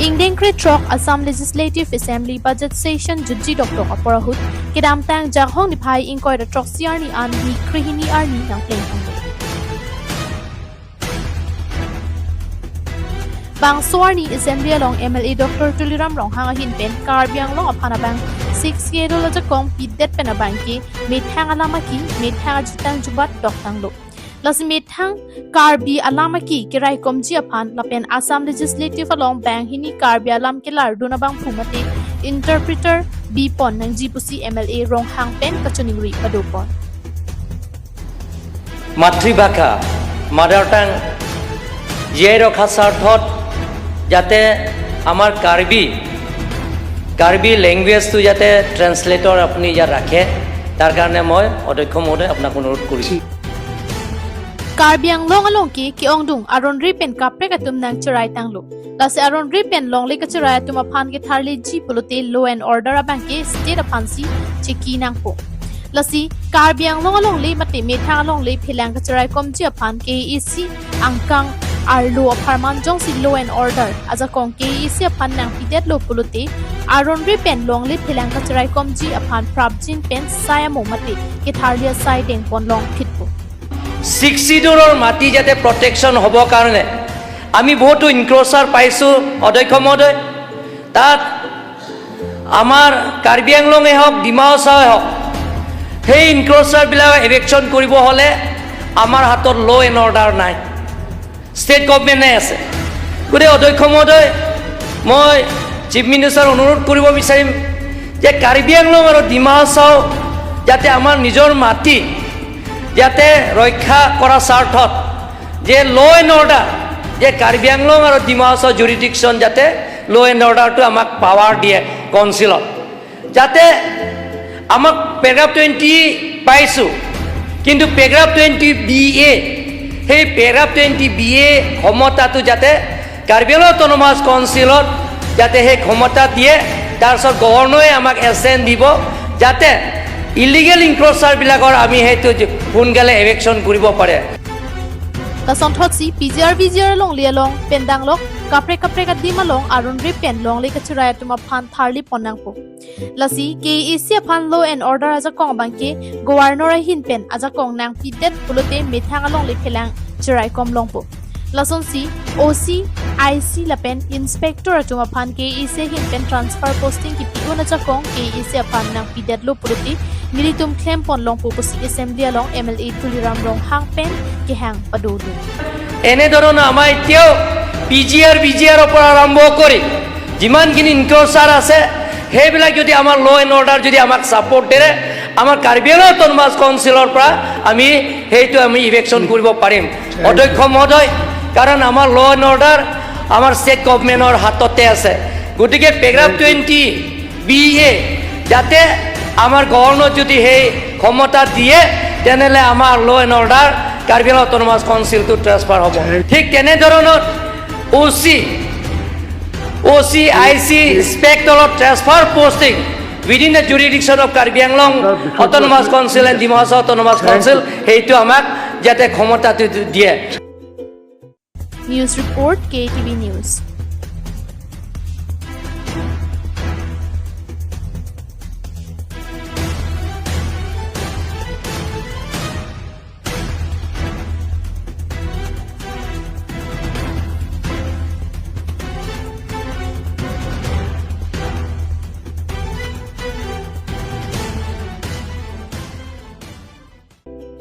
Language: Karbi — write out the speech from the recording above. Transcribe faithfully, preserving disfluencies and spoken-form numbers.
Ingdeng krethrok Assam Legislative Assembly Budget Session jutji dokdok apor ahut, kedamtang Jakhong niphai ingkoi ra throksi arni an ni krehini arni nangpleng tanglo. Bangso arni Assembly along M L A Doctor Tuliram Ronghang ahin pen Karbi Anglong aphan abang Sixth Schedule ajakong pidet pen abangke methang alam aki, methang ajutang jubat doktanglo. Lasi methang Karbi alam aki keraikomji aphan lapen Assam Legislative along banghini Karbi alam kelardun abangphu mate interpreter bipon nangji pusi M L A Ronghang pen kachiningri padopon. মাতৃভাষা, mother tongue জীয়াই ৰখাৰ স্বাৰ্থত যাতে আমাৰ কাৰ্বি কাৰ্বি লেংগুৱেজটো যাতে ট্ৰেন্সলেটৰ আপুনি ইয়াত ৰাখে, তাৰ কাৰণে মই অধ্যক্ষ মহোদয় আপোনাক অনুৰোধ কৰিছোঁ। Karbi Anglong along ke ke-ongdung aron ri pen kaprek atum nangcherai tanglo. Lasi aron ri pen longle kacherai atum aphan ketharliji pulote law and order abangke state aphansi cheki nangpo. Lasi Karbi Anglong alongle mate methang alongle phelang kacheraikomji aphan K A A C angkang arlo apharman jongsi law and order ajakong K A A C aphan nangpidetlo pulote aron ri pen longle phelang kacheraikomji aphan prapjin pen sai amo mate ketharli asai dengpon longphitpo. Six চিডুলৰ মাটি যাতে প্ৰটেকশ্যন হ'ব কাৰণে আমি বহুতো ইনক্ৰ'চাৰ পাইছোঁ অধ্যক্ষ মহোদয়। তাত আমাৰ কাৰ্বি আংলঙে হওক, ডিমা হাছাওৱে হওক, সেই ইনক্ৰ'চাৰবিলাক এভিকশ্যন কৰিব হ'লে আমাৰ হাতত ল' এণ্ড অৰ্ডাৰ নাই, ষ্টেট গভৰ্ণমেণ্টে আছে। গতিকে অধ্যক্ষ মহোদয়, মই চিফ মিনিষ্টাৰক অনুৰোধ কৰিব বিচাৰিম যে কাৰ্বি আংলং আৰু ডিমা হাছাও যাতে আমাৰ নিজৰ মাটি যাতে ৰক্ষা কৰাৰ স্বাৰ্থত যে ল' এণ্ড অৰ্ডাৰ, যে কাৰ্বি আংলং আৰু ডিমা হাছাও জুৰিডিকশ্যন যাতে ল' এণ্ড অৰ্ডাৰটো আমাক পাৱাৰ দিয়ে কাউন্সিলত, যাতে আমাক পেৰাগ্ৰাফ টুৱেণ্টি পাইছোঁ, কিন্তু পেৰাগ্ৰাফ টুৱেণ্টি বি এ, সেই পেৰাগ্ৰাফ টুৱেণ্টি বি এ ক্ষমতাটো যাতে কাৰ্বি আংলং অট'নমাছ কাউন্সিলত যাতে সেই ক্ষমতা দিয়ে, তাৰপিছত গভৰ্ণৰে আমাক এছেণ্ট দিব, যাতে ইলিগেল ইনক্ৰ'চাৰবিলাকৰ আমি সেইটো সোনকালে এভিকশ্যন কৰিব পাৰে। Lasonthotsi P G R V G R alongle along pendanglok kaprek kaprek adim along aron ri pen longle kacherai atum aphan tharlipon nangpo. Lasi K A A C aphan law and order ajakong abangke governor ahin pen ajakong nangpidet pulote methang alongle phelang cheraikom longpo. Lasonsi O C, I C lapen inspector atum aphan K A A C ahin pen transfer posting kipi-un ajakong K A A C aphan nangpidetlo pulote nelitum klempon longpo pusi assembly along M L A Tuliram Ronghang pen kehang padodun. এনেধৰণৰ আমাৰ এতিয়াও P G আৰ, বি জি আৰৰ পৰা আৰম্ভ কৰি যিমানখিনি ইনক্ৰ'চাৰ আছে, সেইবিলাক যদি আমাৰ ল' এণ্ড অৰ্ডাৰ যদি আমাক ছাপোৰ্ট দিয়ে, আমাৰ কাৰ্বি আংলং অট'নমাছ কাউন্সিলৰ পৰা আমি সেইটো আমি ইভিকশ্যন কৰিব পাৰিম অধ্যক্ষ মহোদয়, কাৰণ আমাৰ ল' এণ্ড অৰ্ডাৰ আমাৰ ষ্টেট গভৰ্ণমেণ্টৰ হাততে আছে। গতিকে পেৰাগ্ৰাফ টুৱেণ্টি বি এ যাতে আমাৰ গভৰ্ণৰ যদি সেই ক্ষমতা দিয়ে, তেনেহ'লে আমাৰ ল' এণ্ড অৰ্ডাৰ কাৰ্বি আংলং অট'নমাছ কাউন্সিলটো ট্ৰেন্সফাৰ হ'ব। ঠিক তেনেধৰণৰ অ' চি, অ' চি, আই চি, ইনস্পেক্টৰৰ transfer posting within the jurisdiction of Karbi Anglong Autonomous Council and Dima Hasao Autonomous Council, সেইটো আমাক যাতে ক্ষমতাটো দিয়ে। News report, K T V News.